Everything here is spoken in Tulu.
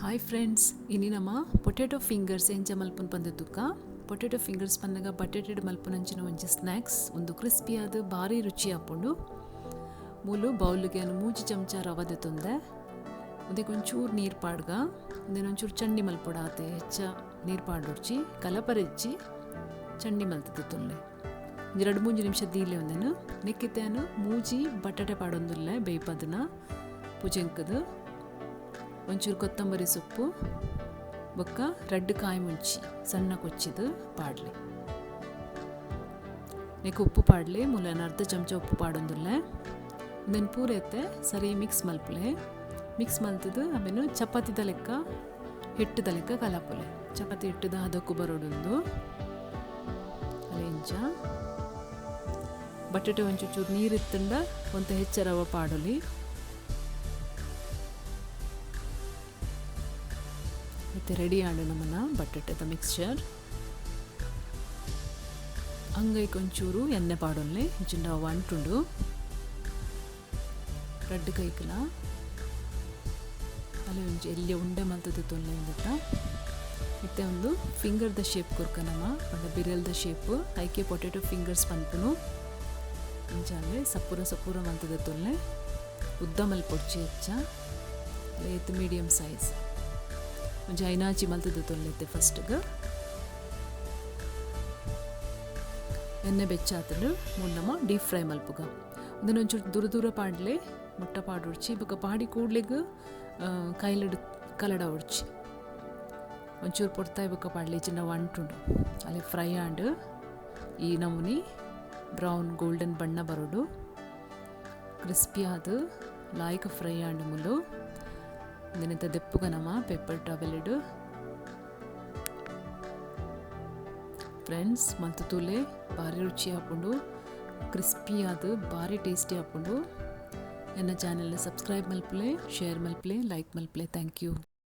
Hi friends, ಇನಿ ನಮ ಪೊಟೆಟೊ ಫಿಂಗರ್ಸ್ ಎಂಚ ಮಲ್ಪುನ ಪಂದ್ ತುಕ್ಕ. ಪೊಟೆಟೊ ಫಿಂಗರ್ಸ್ ಪನ್ನಗ ಬಟೆಟೆಡ್ ಮಲ್ಪುನಂಚಿನ ಒಂಜಿ ಸ್ನ್ಯಾಕ್ಸ್. ಒಂದು ಕ್ರಿಸ್ಪಿಯಾದ ಬಾರಿ ರುಚಿ ಆಪುಂಡು. ಮೂಲು ಬೌಲ್ಗೆ 3 ಚಮಚ ರವೆ ದೆತ್ತೊಂದೆ. ಉಂದೆಕ್ ಒಂಚೂರು ನೀರು ಪಾಡ್ಗ. ಉಂದೆನ್ ಒಂಚೂರು ಚಂಡಿ ಮಲ್ಪೊಡು ಆತೆ. ಹೆಚ್ಚ ನೀರು ಪಾಡೊಡ್ಚಿ, ಕಲಪರೆಜ್ಜಿ, ಚಂಡಿ ಮಲ್ತದ ತೊಲ್ಲೆ. ಒಂಜಿ 2-3 ನಿಮಿಷ ದೀಲೆ ಉಂದೆನ್. ನೆಕ್ಕಿತ್ತೇನು 3 ಬಟಾಟೆ ಪಾಡೊಂದುಲ್ಲೆ ಬೇಯ್ಪದನ ಪುಜೆಂಕದು. ಒಂಚೂರು ಕೊತ್ತಂಬರಿ ಸೊಪ್ಪು ಬೊಕ್ಕ 2 ಕಾಯಿ ಮುಂಚಿ ಸಣ್ಣ ಕೊಚ್ಚಿದು ಪಾಡ್ಲಿ. ನೆಕ್ ಉಪ್ಪು ಪಾಡ್ಲಿ. ಮೂಲ ಅರ್ಧ ಚಮಚ ಉಪ್ಪು ಪಾಡೊಂದುಲ್ಲೆ. ಉಂದೆನ್ ಪೂರ ಎತ್ತೆ ಸರಿ ಮಿಕ್ಸ್ ಮಲ್ಪುಲೆ. ಮಿಕ್ಸ್ ಮಲ್ತದು ಆಮೇಲೆ ಚಪಾತಿದ ಲೆಕ್ಕ ಹಿಟ್ಟುದ ಲೆಕ್ಕ ಕಲಪುಲೆ. ಚಪಾತಿ ಹಿಟ್ಟುದ ಹದಕ್ಕು ಬರೋಡುಂದು. ಅಲೆಂಚ ಬಟಾಟೆ ಒಂಚೂರು ನೀರು ಇತ್ತಂಡ ಒಂತ ಹೆಚ್ಚ ರವೆ ಪಾಡೊಲಿ. ಇತ್ತೆ ರೆಡಿ ಆಂಡ್ ನಮ್ಮನ ಬಟಾಟೆದ ಮಿಕ್ಸ್ಚರ್. ಅಂಗೈಕ್ ಒಂಚೂರು ಎಣ್ಣೆ ಪಾಡೊನ್ಲೆ, ಇಂಚಿಂಡ ಅವು ಅಂಟುಂಡು. 2 ಕೈಕಲ ಅಲ್ಲೇ ಒಂಜಿ ಎಲ್ಯ ಉಂಡೆ ಮಲ್ತದ ತೊಲ್ಲೆ ಇಂದಟ. ಇತ್ತೆ ಒಂದು ಫಿಂಗರ್ದ ಶೇಪ್ ಕೊರ್ಕ ನಮ, ಪಂಡ ಬಿರೆಲ್ದ ಶೇಪ್. ಐಕೆ ಪೊಟೆಟೊ ಫಿಂಗರ್ಸ್ ಪನ್ಪುನು. ಇಂಚಾಲೆ ಸಪೂರ ಸಪೂರ ಮಲ್ತದ ತೊಲ್ಲೆ. ಉದ್ದ ಮಲ್ಪೊಡ್ಚಿ ಹೆಚ್ಚ, ಏತ್ ಮೀಡಿಯಂ ಸೈಜ್. ಒಂಜಿ ಐನಾಚಿ ಮಲ್ತದ ತೊಲ್ಲೆ. ಫಸ್ಟ್ಗೆ ಎಣ್ಣೆ ಬೆಚ್ಚಾತಲು ಮುನ್ನಮ ಡೀಪ್ ಫ್ರೈ ಮಲ್ಪುಗ. ಉಂದೆನ್ ಒಂಚೂರು ದೂರ ದೂರ ಪಾಡ್ಲೆ, ಮುಟ್ಟ ಪಾಡೊಡ್ಚಿ. ಬೊಕ ಪಾಡಿ ಕೂಡ್ಲೆಗ್ ಕೈಲಡ್ ಕಲಡ ಒಡ್ಚಿ. ಒಂಚೂರು ಪೊರ್ತಾಯಿ ಬೊಕ ಪಾಡ್ಲೆ, ಚಿನ್ನ ಅಂಟುಂಡು. ಅಲ್ಲಿ ಫ್ರೈ ಆಂಡ್. ಈ ನಮೂನಿ ಬ್ರೌನ್ ಗೋಲ್ಡನ್ ಬಣ್ಣ ಬರೋಡು. ಕ್ರಿಸ್ಪಿ ಆದ್ ಲಾಯ್ಕ್ ಫ್ರೈ ಆಂಡ್ ಮುಲು. ಉಂದೆನೆತ ದೆಪ್ಪುಗ ನಮ ಪೇಪರ್ ಟವೆಲ್ಡ್. ಫ್ರೆಂಡ್ಸ್, ಮಲ್ತ್ ತೂಲೆ, ಬಾರಿ ರುಚಿ ಆಪುಂಡು. ಕ್ರಿಸ್ಪಿ ಆದ್ ಬಾರಿ ಟೇಸ್ಟಿ ಆಪುಂಡು. ಎನ್ನ ಚಾನೆಲ್ ಸಬ್ಸ್ಕ್ರೈಬ್ ಮಲ್ಪುಲೆ, ಶೇರ್ ಮಲ್ಪುಲೆ, ಲೈಕ್ ಮಲ್ಪುಲೆ. Thank you.